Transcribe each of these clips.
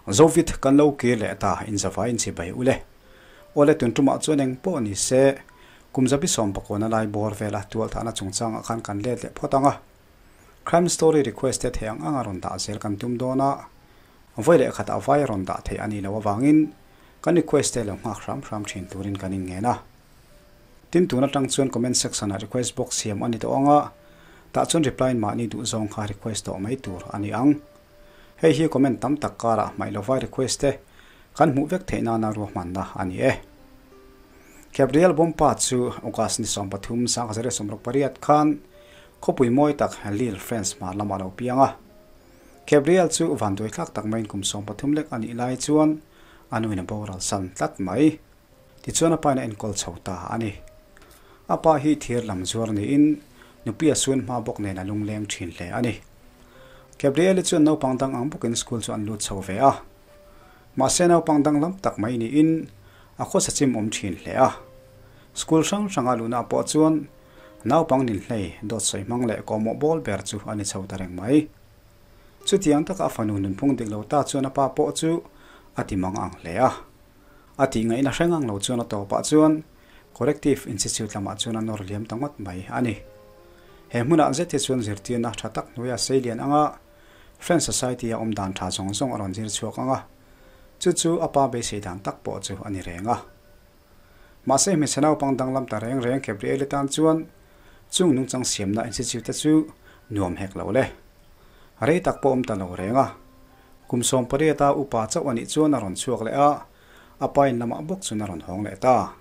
Zovit kan lo kir leh ta inzavai inchibai ule. Awle tun tumah chuan eng pawh ni se kum zabi sawm pakawna lai bawr vela tualthahna chungchangah khan kan let leh phawt ang a. Crime story request te thei ang anga rawn dah zel kan tum dawn a, vawi leh khatah vai a rawn dah theih a nih loh avangin kan request te lo nghak hram hram thin turin kan inngen a. Tin tun atang chuan comment section ah request box siam a ni tawh ang a, tah chuan reply in mahni duh zawng kha request tawh mai tur a ni ang. Hei hi comment tam tak karah hmaih lova request te kan hmuh vek theih nana ruahmanna a ni e. Gabriel Bompa chu August ni 13 1968 khan khawpui mawi tak Lille, France hmar lamah a lo piang a. Gabriel chu vanduai thlak tak maiin kum 13 lek a nih lai chuan a nuin a boral san tlat mai. Tichuan a pain a enkawl chho ta a ni. A pa hi thir lam zuar niin nupui a sun hma bawk nen a lungleng thin hle a ni. Gabriel-i chuan naupang dang ang bawkin school chu an lut chho ve a. Mahse naupang dang lam tak mai niin a khawsa chim awm thin hle a. School hrang hranga luhna pawh chuan naupang ninhlei dawt sawi hmang leh kawhmawh bawl ber chu a ni chho ta reng mai. Chutiang taka a fanu nunphung dik lo ta chuan a pa pawh chu a ti mang ang hle a. A tih ngaihna hreng ang lo chuan a tawpah chuan Corrective Institute lamah chuan a nawr liam ta ngawt mai a ni. He hmunah zet hi chuan zirtirna tha tak hnuaia sei lian anga French Society-a awm dan tha zawng zawng a rawn zir chhuak ang a, chu chu a pa beisei dan tak pawh chu a ni reng a. Mahse hmeichhe naupang danglam ta reng reng Gabrielle tan chuan chung nungchang siamna Institute-te chu nuam hek lo le. Rei tak pawh awm ta lo reng a. Kum 18 a upa chauh a nih chuan a rawn chhuak leh a, a pa in lamah bawk chuan a rawn hawng leh ta.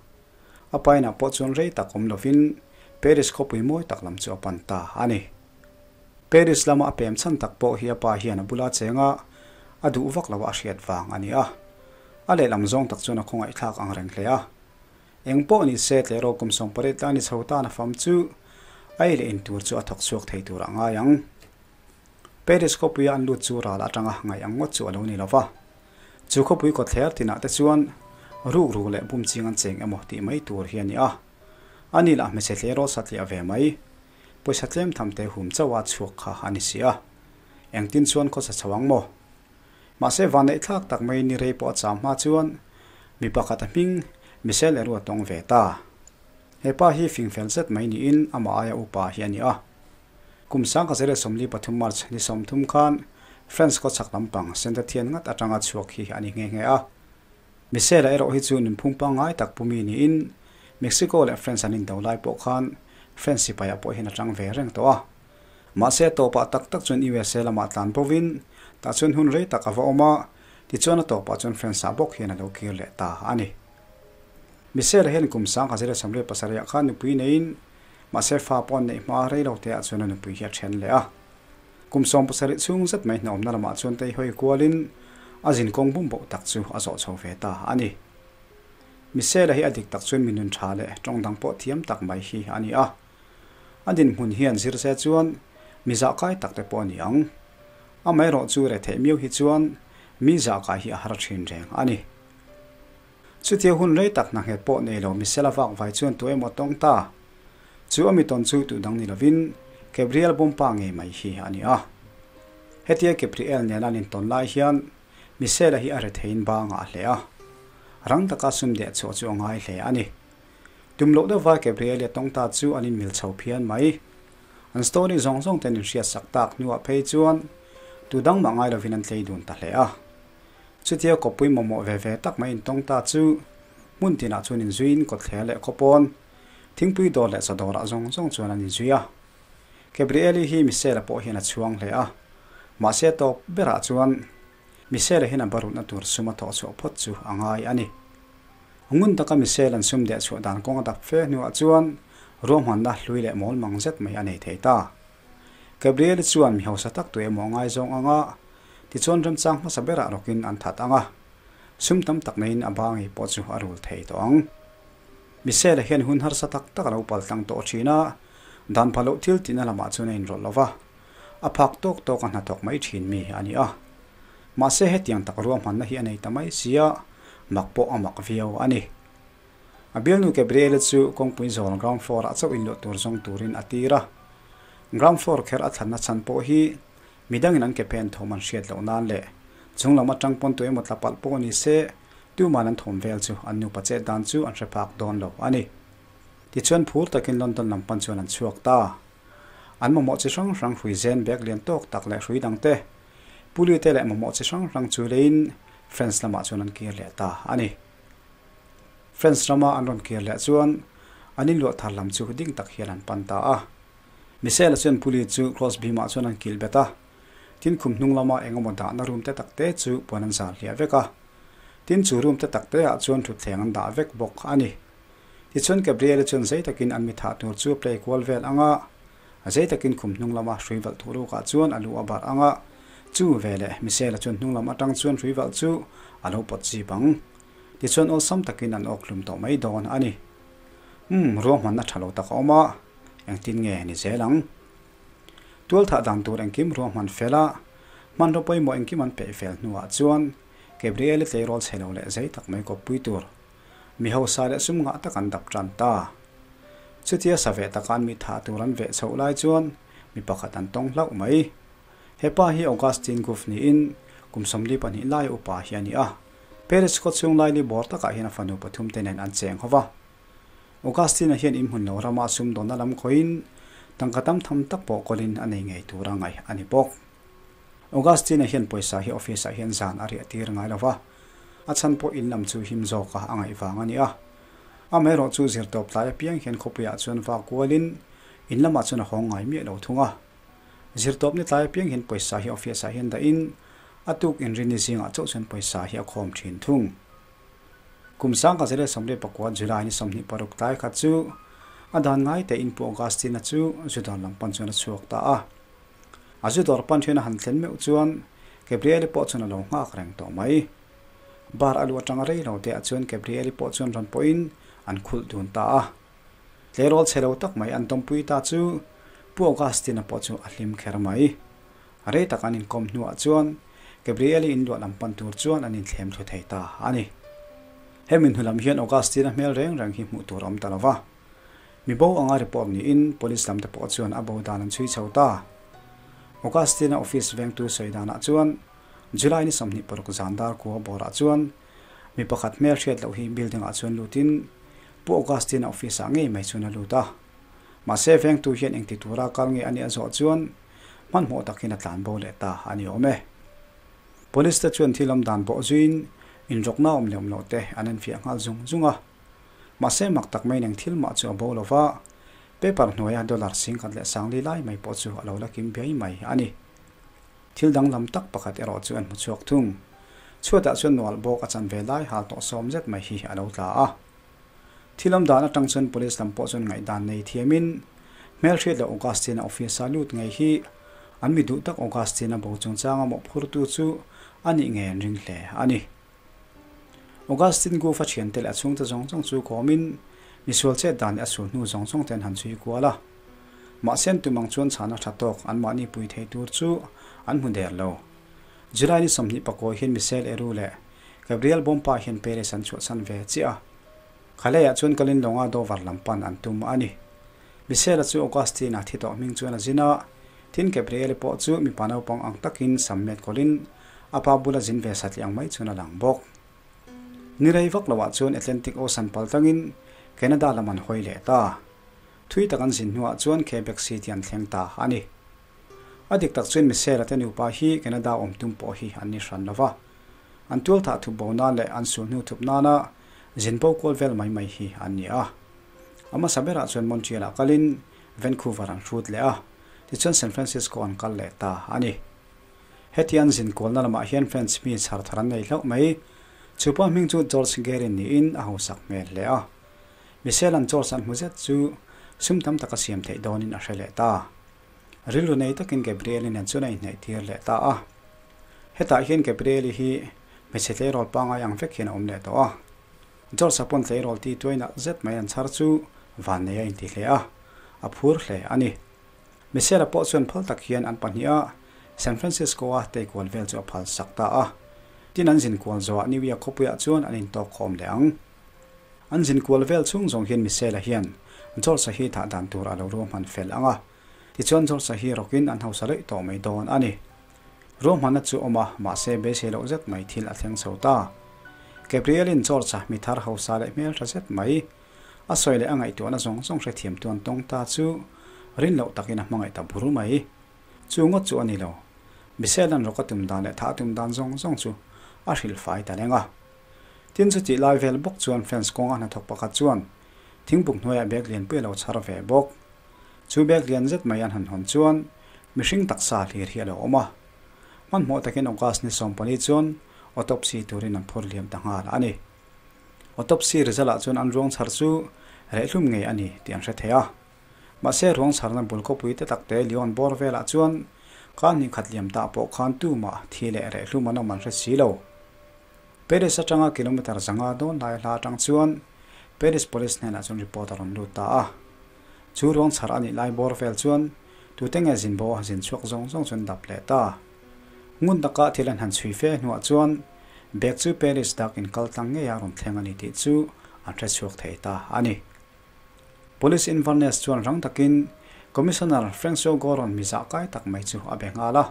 A pa inah pawh chuan rei tak awm lovin Paris khawpui mawi tak lam chu a pan ta a ni. Paris lama a pem chhan tak pawh hi a pa hian a bula cheng a, a duh vak lo a hriat vang a ni a. A lehlam zawng tak chuan a khawngaihthlak ang reng hle a. Eng pawh ni se tleirawl kum 18 lai ni chho tan a fam chu a ei leh in tur chu a thawk chhuak thei tur a ngai ang. Paris khawpuia an lut chu ral atanga ngaih ang ngawt chu a lo ni lo va. Chu khawpui kawtthler tinah te chuan ruk ruk leh bum ching an cheng emaw tih mai tur hi a ni a. A ni lah hmeichhe tleirawl satliah ve mai, pawisa tlem tham te hum chauha chhuak kha a ni si a. Engtin chuan khawsa chho ang maw? Mahse vanneih thlak tak mai ni rei pawh a cham hma chuan mi pakhat a hming Michelle Leroux a tawng ve ta. He pa hi fingfel zet mai niin amah aia upa hi a ni a. Kum 1943 March ni 30 khan France khaw chhak lampang Saint-Etienne ngat atanga chhuak hi a ni nghe nghe a. Michelle-a erawh hi chu nunphung pangngai tak pumi niin Mexico leh France an indo lai pawh khan France sipai-ah pawh hian a tang ve reng tawh a. Mahse a tawpah tak tak chuan USA lamah tlan bovin tah chuan hun rei tak a va awm a, tichuan a tawpah chuan France-ah bawk hian a lo kir leh ta a ni. Michelle-a hian kum 1937-ah khan nupui neiin Mahse fa pawh an neih hma rei lo te ah chuan a nupui hi a then leh a. Kum 17 chhung zet mai hnawmna lamah chuan tei hawi kualin a zin kawng bum boh tak chu a zawh chho ve ta a ni. Michelle-a hi a dik tak chuan mi nun tha leh tawng dang pawh thiam tak mai hi a ni a. A dinhmun hian zir se chuan mi zahkai tak te pawh a ni ang. Amaherawh chu retheih miau hi chuan mi zahkai hi a har thin reng a ni. Chutia hun rei tak hna nghet pawh nei lo Michelle-a vak vai chuan tu emaw tawng ta. Chu a mi tawn chu tu dang ni lovin Gabriel Bompa ngei mai hi a ni a. Hetia Gabriel nena an intawn lai hian Michelle-a hi a retheiin bangah a hle a. Rang taka sum deh chhuah chu a ngai hle a ni. Tum loh deuhva Gabriel-i a tawng ta chu an inmil chho phian mai. An story zawng zawng te an inhriatsak tak hnuah phei chuan tu dang mah ngai lovin an tlei dun ta hle a. Chutia kawppui mamawh ve ve tak mai intawng ta chu hmun tinah chuan inzuiin kawtthler leh khawpawn, thingpui dawr leh chawdawrah zawng zawng chuan an inzui a. Gabrieli hi Michelle-a pawh hian a chhuang hle a, mahse tawp berah chuan Michelle-a hian a barutna tur sum a thawh chhuah phawt chu a ngai a ni. Ngun taka Michelle an sum deh chhuah dan kawng a dap fe hnuah chuan ruahmanna hlui leh mawl mang zet mai a nei thei ta. Gabrieli chuan mi hausa tak tu emaw a ngaizawng ang a, tichuan remchang hmasa berah rawkin an that ang a, sum tam tak neiin a ba ngei pawh chu a rul thei tawh ang. Michelle-a hian hun harsa tak tak a lo pal tlang tawh thin a, dan pha loh thil tihna lamah chuan a inrawlh lo va, a phak tawk tawk a hnathawk mai thin mi a ni a. Mahse hetiang tak ruahmanna hi a nei ta mai sia, mak pawh a mak viau a ni. A bialnu Gabriela chu kawngpui zawl ground floor ah chauh inluah tur zawng turin a tir a. Ground floor kher a thlanna chhan pawh hi midangin an ke pen thawm an hriat loh nan leh Chung lam atang pawn tu emaw tla palh pawh ni se, tuman an thawm vel chu an nupa chet dan chu an hre phak dawn lo a ni. Tichuan phur takin London lam pan chuan an chhuak ta. An mamawh chi hrang hrang hrui zen bag lian tawk tak leh hrui dang te, puli te leh mamawh chi hrang hrang chu leiin France lamah chuan an kir leh ta a ni. France rama an rawn kir leh chuan an inluah thar lam chu ding tak hian an pan ta a. Michelle-a chuan puli chu cross beam-ah chuan an kilh bet a. Tin khum hnung lama eng emaw dahna room te tak te chu puan an zar hliah vek a. Tin chu room te tak te ah chuan thutthleng an dah vek bawk a ni. Tichuan Gabriel-i chuan zei takin an mi thah tur chu play kual vel ang a, a zei takin khum hnung lama hrui valh thuh rukah chuan a lu a barh ang a, chu veleh Michelle-a chuan hnung lam atang chuan hrui valh chu a lo pawt zip ang. Tichuan awlsam takin an awk hlum tawh mai dawn a ni. Umm, ruahmanna tha lo tak a awm a, engtin nge ni zel ang? Tualthah dan tur engkim ruahman fel a, hmanraw pawimawh engkim an peih fel hnuah chuan Gabriel-i tleirawl chhe lo leh zei tak mai kawppui tur mi hausa leh sum ngah tak an dap tan ta. Chutia sa veh taka an mi thah tur an veh chhoh lai chuan mi pakhat an tawng hlauh mai. He pa hi Augustine Guff niin kum 42 lai upa hi a ni a. Paris khaw chhung laili bawr takah hian a fanu pathum te nen an cheng ho va. Augustine-a hian inhmun lo rama sumdawnna lam khawiin tangka tam tham tak pawh kawlin a nei ngei tura ngaih a ni bawk. Augustine-a hian pawisa hi office-ah hian zan a riah tir ngai lo va, a chhan pawh in lam chu him zawka a ngaih vang a ni a. Amaherawh chu zirtawp tlai apiang hian khawpuiah chuan va kualin in lamah chuan a hawng ngai miah lo thung a. Zirtawp ni tlai apiang hian pawisa hi office-ah hian dahin a tuk inrinni zingah chauh chuan pawisa hi a khawm thin thung. Kum 1929 July ni 26 tlai khat chu a dan ngai te in Pu Augustine-a chu zu dawr lam pan chuan a chhuak ta a. A zu dawr pan thian a han thlen meuh chuan Gabriel-i pawh chuan a lo nghak reng tawh mai. Bar a lu atanga rei lo te ah chuan Gabriel-i pawh chuan rawn pawhin an khulh dun ta a. Tleirawl chhe lo tak mai an tawmpui ta chu Pu Augustine-a pawh chu a hlim kher mai. A rei tak an inkawm hnuah chuan Gabriel-i inluah lam pan tur chuan an inthlem thlu thei ta a ni. Hemi hnu lam hian Augustine-a hmel reng reng hi hmuh tur a awm ta lo va. Mi bo anga report niin police lam te pawh chuan a bo dan an chhui chho ta. Augustine-a office vengtu sawi danah chuan July ni 26 zan dar kua bawrah chuan mi pakhat hmel hriat loh hi building-ah chuan lutin Pu Augustine-a office-ah ngei mai chuan a lut a. Mahse vengtu hian engti tura kal nge a nih a zawh chuan hmanhmawh takin a tlan bo leh ta a ni awm e. Police te chuan thil awm dan bawh zuiin inrawkna awm leh awm loh te an enfiah nghal zung zung a. Mahse mak tak mai neng thil mah chu a bo lo va, paper hnuaia dollar singkhat leh sangli lai mai pawh chu a lo la kim biai mai a ni. Thil danglam tak pakhat erawh chu an hmu chhuak thung. Chhuatah chuan nual bawk a chan ve lai hal tawh sawm zet mai hi a lo tla a. Thil awm dan atang chuan police lam pawh chuan ngaihdan nei thiamin hmelhriat loh Augustine-a office-a lut ngei hi an mi duh tak Augustine-a bo chungchanga mawhphurtu chu a nih ngei an ring hle a ni. Augustine Goof-a thiante leh a chhungte zawng zawng chu kawmin misual chet dan leh a sul hnu zawng zawng te an han chhui kual a. Mahse an tum ang chuan chhana tha tawk anmahni pui thei tur chu an hmu der lo. July ni 29 hian Michelle Eru leh Gabriel Bompa hian Paris an chhuahsan ve chiah a. Khalaiah chuan kalin lawnga Dover lam pan an tum a ni. Michelle-a chu Augustine-a thi tawh hming chuan a zin a, tin Gabriel-i pawh chu mipa naupang ang takin sam met kawlhin a pa bula zin ve satliah ang mai chuan a lang bawk. Ni rei vak loah chuan Atlantic Ocean pal tlangin Canada lam an hawi leh ta. Thui tak an zin hnuah chuan Quebec City an thleng ta a ni. A dik tak chuan Michelle-a te nupa hi Canada awm tum pawh hi an ni hran lo va. An tualthah thup bo nan leh an sulhnu thup nana zin bo kual vel mai mai hi an ni a. A hmasa berah chuan Montreal-ah kalin Vancouver an hrut leh a, tichuan San Francisco an kal leh ta a ni. Heti an zin kualna lamah hian French mi chhar thar an nei hlauh mai. Chu pa hming chu George Guerin niin a hausak hmel hle a. Michelle-a'n George an hmu zet chu sum tam taka siam theih dawnin a hre leh ta. Rilru nei takin Gabriel-i nen chuan a inhnaih tir leh ta a. Hetah hian Gabriel-i hi hmeichhe tleirawl pangai ang vek hian a awm leh tawh a. George-a pawn tleirawl ti tuainah zet mai an chhar chu vannei a inti hle a, a phur hle a ni. Michelle-a pawh chuan phal tak hian an pahnih a San Francisco-a teikual vel chu a phal sak ta a. Tin an zinkual zawhah New York khawpuiah chuan an intawk khawm leh ang. An zinkual vel chhung zawng hian Michelle-a hian George-a hi thah dan tur a lo ruahman fel ang a. Tichuan George-a hi rawkin an hausa leh tawh mai dawn a ni. Ruahmanna chu awm a, mahse beisei loh zet mai thil a thleng chho ta. Gabriel-in George-a mi thar hausa leh hmeltha zet mai, a sawi leh a ngaihtuahna zawng zawng hrethiam tuan tawng ta chu rin loh takin a hmangaih ta bur mai. Chu ngawt chu a ni lo. Michelle-a'n rawk a tum dan leh thah a tum dan zawng zawng chu a hrilh fai ta reng a. Tin chutih lai vel bawk chuan fence kawnga hnathawk pakhat chuan thingbuk hnuaiah bag lianpui a lo chhar ve bawk. Chu bag lian zet mai an han hawn chuan mihring taksa hlir hi a lo awm a. Hmanhmawh takin August ni 14 chuan autopsy turin an phur liam ta nghal a ni. Autopsy result ah chuan an ruang chhar chu rehlum ngei a ni tih an hre thei a. Mahse ruang chharna bul khawpui te tak te Lyon bawr velah chuan khan hnih khat liam tah pawh khan tumah thi leh rehlum an awm an hre si lo. Paris atanga kilometre 500 dawn lai hla atang chuan Paris Police hnenah chuan report a rawn lut ta a. Chu ruang chhar a nih lai bawr vel chuan tute nge zin bo a zin chhuak zawng zawng chuan dap leh ta. Ngun taka thil an han chhui fe hnuah chuan bag chu Paris dak in kal tlang ngei a rawn thleng a ni tih chu an hre chhuak thei ta a ni. Police Inverness chuan rang takin Commissioner Franco Goron mi zah kai tak mai chu a be nghal a.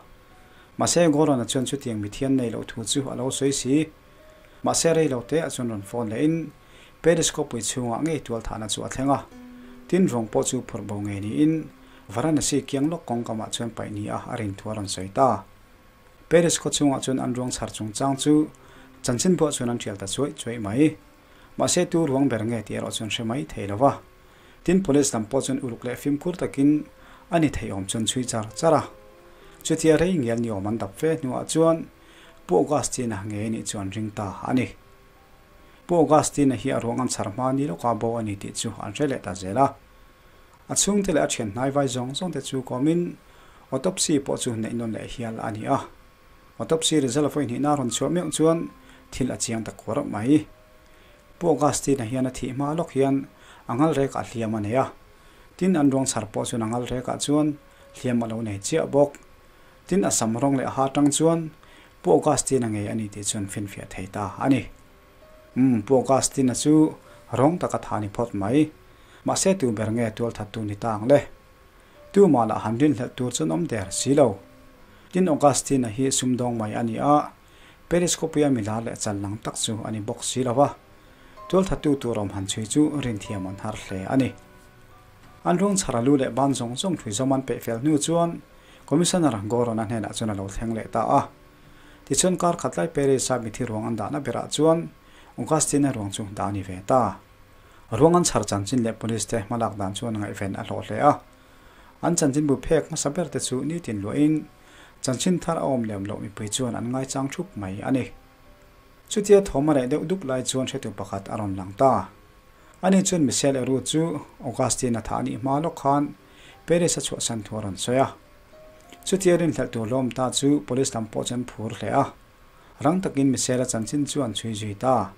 Mahse Goron-a chuan chutiang mithian nei loh thu chu a lo sawi si. Mahse rei lo te ah chuan rawn phone leh in Paris khawpui chhungah ngei tual thahna chu a thleng a. Tin ruang pawh chu phurh bo ngei niin Varanasi kiang lawk kawngkamah chuan paih ni a a rin thu a rawn sawi ta. Paris khaw chhungah chuan an ruang chhar chungchang chu chanchinbuah chuan an tial ta chuaih chuaih mai. Mahse tu ruang ber nge tih erawh chuan hre mai thei lo va. Tin police lam pawh chuan uluk leh fimkhur takin a ni thei awm chuan chhui char char a. Chutia rei ngial ni awm an dap fe hnuah chuan Pu Augustine-a ngei nih chu an ring ta a ni. Pu Augustine-a hi a ruang an chhar hma ni lawka bo a ni tih chu an hre leh ta zel a. A chhungte leh a thian hnaivai zawng zawngte chu kawmin autopsy pawh chu neih nawn leh hial a ni a. Autopsy result vawi hnihna rawn chhuah meuh chuan thil a chiang ta kuar mai. Pu Augustine-a hian a thih hma lawk hian a ngal rekah hliam a nei a. Tin, an ruang chhar pawh chuan a ngal rekah chuan hliam a lo nei chiah bawk. Tin, a sam rawng leh a ha tang chuan Pu Augustine-a ngei a ni tih chuan finfiah thei ta a ni. Umm, Pu Augustine-a chu rawng taka tha ni phawt mai. Mahse tu ber nge tualthattu ni ta ang le? Tumah lah han rinhlelh tur chuan awm der si lo. Tin, Augustine-a hi sumdawng mai a ni a, Paris khawpuia milar leh chal lang tak chu a ni bawk si lo va. Tualthattu tur awm han chhui chu rinthiam an har hle a ni. An ruang chhar a lu leh ban zawng zawng hrui zawm an peih fel hnu chuan Commissioner Goron-a hnenah chuan a lo thleng leh ta a. Tichuan kar khat lai Paris-a mithi ruang an dahna berah chuan Augustine-a ruang chu dah a ni ve ta. Ruang an chhar chanchin leh police te hmalak dan chuan ngaihven a hlawh hle a. An chanchinbu phek hmasa ber te chu nitin luahin chanchin thar a awm lem loh mipui chuan an ngaichang thup mai a ni. Chutia thawm a reh deuh dup lai chuan hretu pakhat a rawn lang ta. Ani chuan Michelle Eru chu Augustine-a thah a nih hma lawk khan Paris a chhuahsan thu a rawn sawi a. Chutia rinhlelh tur hlawm ta chu police lam pawh chu an phur hle a. Rang takin Michelle-a chanchin chu an chhui zui ta.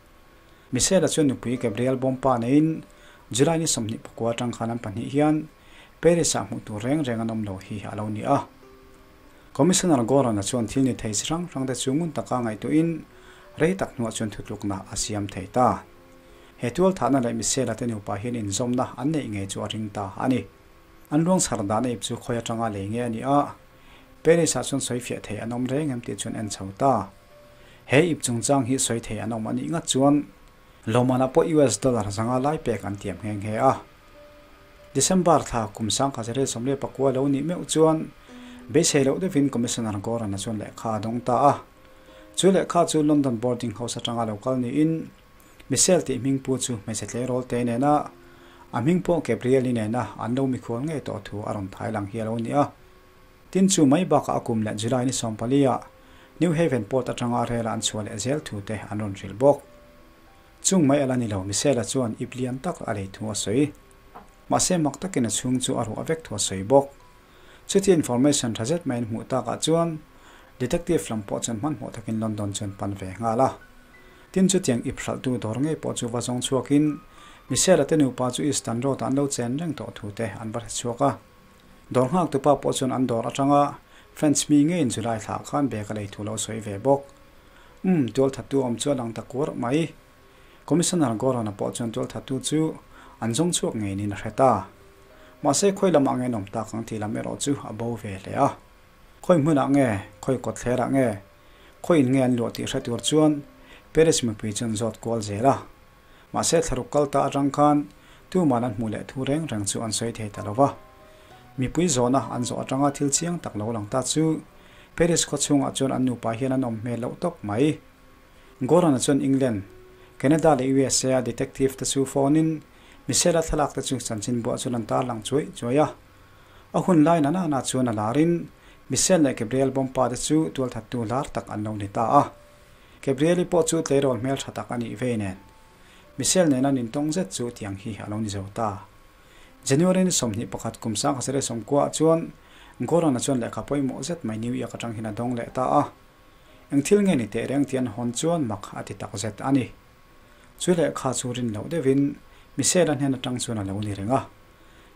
Michelle-a chuan nupui Gabrielle Bompa neiin July ni 29 atang khan an pahnih hian Paris-ah hmuh tur reng reng an awm lo hi a lo ni a. Commissioner Goran-a chuan thil ni thei chi hrang hrang te chu ngun taka ngaihtuahin rei tak hnuah chuan thutlukna a siam thei ta. He tualthahna leh Michelle-a te nupa hian inzawmna an neih ngei chu a ring ta a ni. An ruang chhar dahna ip chu khawi atanga lei nge a ni a, Paris-ah chuan sawi fiah thei an awm reng em tih chuan en chho ta. He ip chungchang hi sawi thei an awm a nih ngat chuan Lawmana pawh US dollar 500 lai pek an tiam nghe nghe a. December thla kum 1919 lo nih meuh chuan beisei loh deuhin Commissioner Goran-a chuan lehkha a dawng ta a. Chu lehkha chu London boarding house atanga lo kal niin Michelle tih hming pu chu hmeichhe tleirawl te nena a hming pawh Gabriel-i nena an lo mikhual ngei tawh thu a rawn thai lang hi a lo ni a. Tin chu mai bakah a kum leh July ni 14 ah New Haven port atanga rel a an chhuah leh zel thu te an rawn hrilh bawk. Chung mai a la ni lo, Michelle-a chuan ip lian tak a lei thu a sawi. Mahse mak takin a chhung chu a ruah vek thu a sawi bawk. Chuti information tha zet mai an hmuh takah chuan detective lam pawh chuan hmanhmawh takin London chuan pan ve nghal a. Tin chutiang ip hralhtu dawr ngei pawh chu va zawng chhuakin Michelle-a te nupa chu Eastern Road-ah an lo chen reng tawh thu te an va hre chhuak a. Dawr nghaktu pa pawh chuan an dawr atanga French mi ngeiin July thlah khan bag a lei thu lo sawi ve bawk. Umm, tualthattu awm chu a lang ta kur mai. Commissioner Goron-a pawh chuan tualthattu chu an zawng chhuak ngei niin a hre ta. Mahse khawi lamah nge an awm tak ang tih lam erawh chu a bo ve hle a. Khawi hmunah nge, khawi kawtthlerah nge, khawi in nge an luah tih hre tur chuan Paris mipui chu an zawt kual zel a. Mahse thlaruk kal ta atang khan tuman an hmuh leh thu reng reng chu an sawi thei ta lo va. Mipui zawhna an zawh atanga thil chiang tak lo lang ta chu Paris khaw chhungah chuan an nupa hian an awm hmel loh tawp mai. Goran-a chuan England, Canada leh USA a detective te chu phone in Michelle-a thlalak te chu chanchinbuah chuan an tarlang chuai chuai a. A hun lai na nana chuan a larin Michelle leh Gabriel Bompa te chu tualthattu lar tak an lo ni ta a. Gabriel-i pawh chu tleirawl hmeltha tak a nih vei nen, Michelle nena nintawng zet chu tiang hi a lo ni zo ta. January ni 21 kum 1990 ah chuan Goran-a chuan lehkha pawimawh zet mai New York atang hian a dawng leh ta a. Eng thil nge ni teh reng tian hawn chuan mak a ti tak zet a ni. Chu lehkha chu rin loh deuhin Michelle-a hnen atang chuan a lo ni reng a.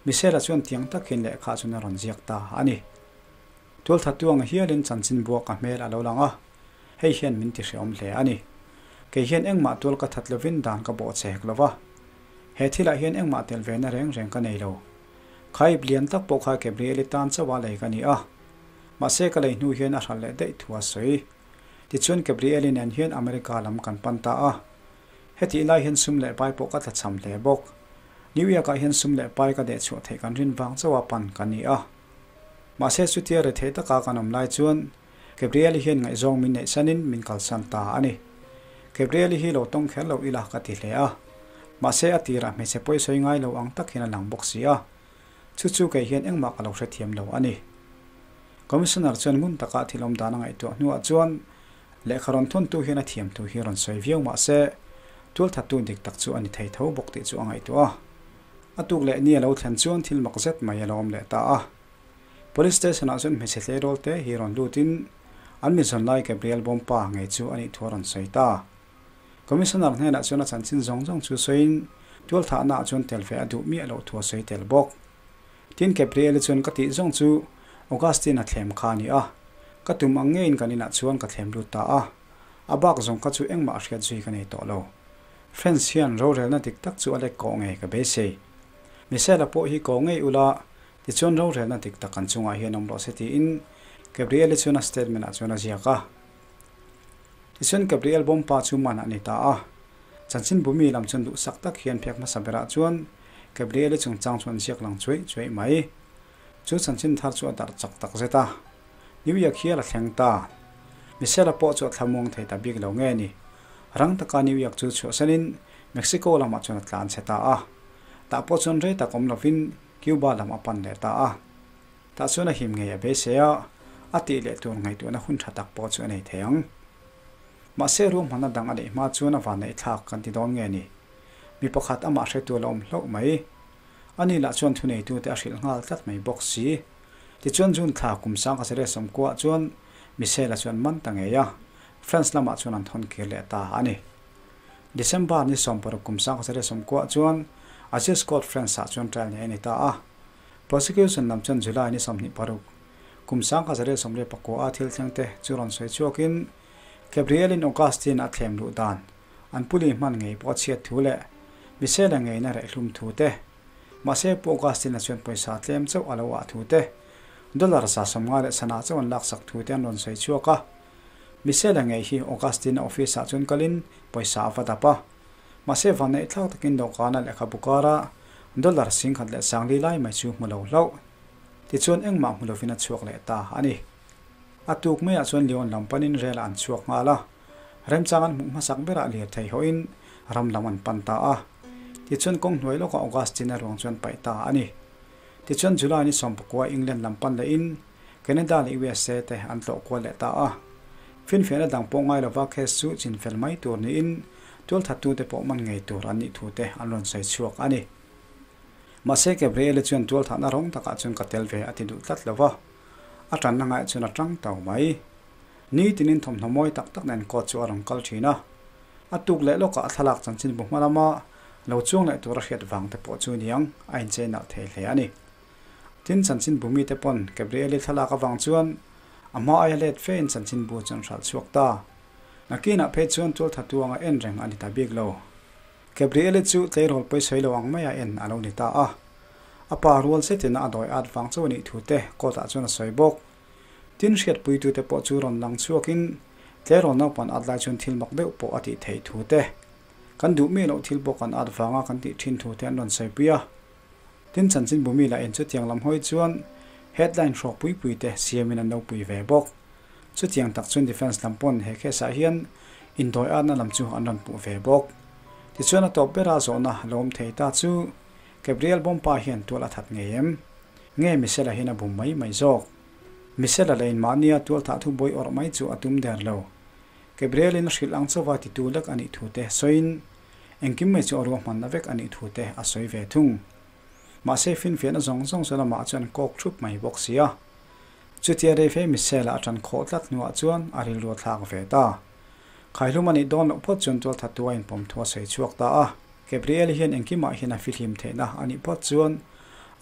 Michelle-a chuan tiang takin lehkha chuan a rawn ziak ta a ni. Tualthattu ang hialin chanchin buak a hmel a lo lang a, hei hian min ti hreawm hle a ni. Kei hian engmah tual ka that lovin dan ka bawh che hek lo va. He thilah hian engmah tel ve na reng reng ka nei lo. Khaip lian tak pawh kha Gabriel-i tan chauha lei ka ni a. Mahse ka lei hnu hian a hral leh daih thu a sawi. Tichuan Gabriel-i nen hian America lam kan pan ta a. Hetih lai hian sum leh pai pawh ka tlachham hle bawk. New York-ah hian sum leh pai ka dehchhuah theih kan rin vang chauha pan ka ni a. Mahse chutia rethei taka kan awm lai chuan Gabriel-i hian ngaihzawng min neih sanin min kalsan ta a ni. Gabriel-i hi lo tawng kher lo ila ka ti hle a. Mahse a tirah hmeichhe pawi sawi ngai lo ang tak hian a lang bawk si a. Chu chu kei hian engmah ka lo hrethiam lo a ni. Commissioner chuan ngun taka thil awm dan a ngaihtuah hnuah chuan lehkha rawn thawntu hian a thiam thu hi rawn sawi viau mahse tualthattu dik tak chu a ni thei tho bawk tih chu a ngaihtuah a. A tuk leh ni a lo thlen chuan thil mak zet mai a lo awm leh ta a. Police station ah chuan hmeichhe tleirawl te hi rawn lut in an mi zawn lai Gabriel Bompa ngei chu a nih thu a rawn sawi ta. Commissioner hnenah chuan a chanchin zawng zawng chu sawiin tualthahna ah chuan tel ve a duh miah loh thu a sawi tel bawk. Tin Gabriel-i chuan ka tih zawng chu Augustine a thlem kha a ni a, ka tum ang ngeiin kan inah chuan ka thlem lut ta a, a bak zawng kha chu engmah a hriat zui ka nei tawh lo. Friends hian rorelna dik tak chu a lek kawh ngei ka beisei. Michelle-a pawh hi kawh ngei ula, tichuan rorelna dik tak kan chungah hian awm rawh se tiin Gabriel-i chuan a statement-ah chuan a ziak a. Tichuan Gabriel Bompa chu man a ni ta a. Chanchinbu mi lam chuan duhsak tak hian phek hmasa berah chuan Gabriel-i chungchang chu an ziak lang chuaih chuaih mai. Chu chanchin thar chu a darh chak tak zet a. New York hial a thleng ta. Michelle-a pawh chu a thlamuang thei ta bik lo nge ni. Rang taka New York chu chhuahsanin Mexico lamah chuan a tlan chhe ta a. Tah pawh chuan rei tak awm lovin Cuba lam a pan leh ta a. Tah chuan a him ngei a beisei a, a tih leh tur ngaihtuahna hun tha tak pawh chu a nei thei ang. Mahse ruahmanna dang a neih hma chuan a vanneih thlak kan ti dawn nge ni. Mi pakhat amah hretu a la awm hlauh mai. Ani lah chuan thuneitute a hrilh nghal tlat mai bawk si. Tichuan June thla kum 1990 chuan Michelle-a chuan man ta ngei a, France lamah chuan an thawn kir leh ta a ni. December ni 60 kum 1990 chuan Aziz Court France-ah chuan trial nei a ni ta a. Prosecution lam chuan July ni 26 kum 1999 a thil thleng te chu rawn sawi chhuakin Gabriel-in Augustine a thlem luh dan an puli hman ngei pawh a chhiat thu leh Michelle-a ngeina rehlum thu te, mahse Pu Augustine-a chuan pawisa tlem chauh a lo ah thu te, dollar 150 leh sana chauh an laksak thu te an rawn sawi chhuak a. Michelle-a ngei hi Augustine-a office-ah chuan kalin pawisa a va dap a. Mahse vanneih thlak takin dawhkana lehkhabu kara dollar 10,040 lai mai chu hmu lo hlauh. Tichuan engmah hmu lovin a chhuak leh ta a ni. A tuk maiah chuan Leon lam panin rel-ah an chhuak nghal a. Remchang an hmuh hmasak berah lirthei hawhin ram lam an pan ta a. Tichuan kawng hnuai lawkah Augustine-a ruang chu an paih ta a ni. Tichuan July ni 19 England lam pan lehin Canada leh USA te an tlawh kual leh ta a. Finfiahna dang pawh ngai lova case chu chinfel mai tur niin tualthattute pawh man ngei tur an nih thu te an rawn sawi chhuak a ni. Mahse Gabriel-i chuan tualthahna rawng takah chuan ka tel ve a ti duh tlat lova, a tanna ngaih chuan a tang tau mai. Ni tinin thawmhnaw mawi tak tak nen court chu a rawn kal thin a. A tuk leh lawkah a thlalak chanchin bu hma lama lo chuang leh tur a hriat vang te pawh chu niang a inchei nalh thei hle a ni. Tin chanchin bu mite pawn Gabriel-i thlalak avang chuan a hma aia let fe in chanchin bu chu an hralh chhuak ta. Nakinah phei chuan tualthatu anga en reng a ni ta bik lo. Gabriel-i chu tleirawl pawi sawi lo ang maia en a lo ni ta a. A pa rual zetin a dawi at vang chauh a nih thu te court ah chuan a sawi bawk. Tin hriatpuitute pawh chu rawn lang chhuakin tleirawl naupan at lai chuan thil mak deuh pawh a tih theih thu te, kan duh miah loh thil pawh kan at vanga kan tih thin thu te an rawn sawipui a. Tin chanchinbu mi lah in chutiang lam hawi chuan headline hrawk pui pui te siamin an lo pui ve bawk. Chutiang tak chuan defence lam pawn he case ah hian indawi atna lam chu an rawn puh ve bawk. Tichuan a tawp bera zawhna lo awm thei ta chu Gabriel Bompa hian tual a that ngei em? Nge Michelle-a hian a bum mai mai zawk? Michelle-a leh in mahnia tual thah thu bawi awrh mai chu a tum der lo. Gabriel-in a hrilh ang chauva titu lek a nih thu te sawiin engkim mai chu a ruahmanna vek a nih thu te a sawi ve thung. Mahse finfiahna zawng zawng chu lamah chuan kawk thup mai bawk si a. Chutia rei fe Michelle-a a ṭan khawh tlat hnuah chuan a rilru a thlak ve ta. Khaihlum a nih dawn loh phawt chuan tual thattu a inpawm thu a sawi chhuak ta a. Gabriel hian engkimah hian a fihlim theihna a nih phawt chuan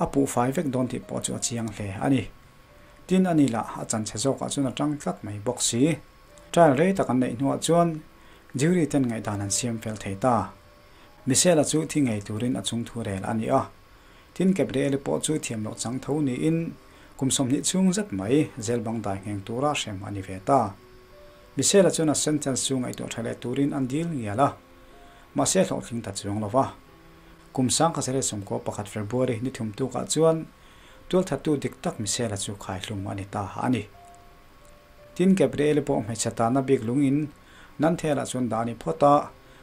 a puh fai vek dawn tih pawh chu a chiang hle a ni. Tin a ni lah, a chanchhe zawkah chuan a tang tlat mai bawk si. Trial rei tak an neih hnuah chuan jury ten ngaihdan an siam fel thei ta. Michelle-a chu thi ngei turin a chung thu rel a ni a. Tin Gabriel-i pawh chu thiam loh chang tho niin kum 20 chhung zet mai zel bang dai ngheng tura hrem a ni ve ta. Michelle-a chuan a sentence chu ngaihtuah tha leh turin an dil ngial a. Mahse hlawhtling ta chuang lo va. Kum 1991 February ni thum tukah chuan tualthattu dik tak Michelle-a chu khaihlum a ni ta a ni. Tin Gabriel-i pawh hmeichhe tanna bik lungin Nanthel-ah chuan dah a ni phawt a,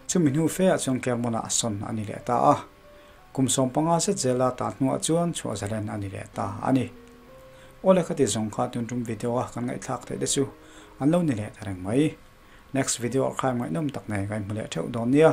chumi hnu feah chuan Kermon-ah a sawn a ni leh ta a. Kum 15 zet zela tan hnuah chuan chhuah zalen a ni leh ta a ni. Awle khati zawng kha tun tum video-a kan ngaihthlak theih te chu an lo ni leh ta reng mai. Next video ah khan ngaihnawm tak nei ka inhmu leh theuh dawn nia.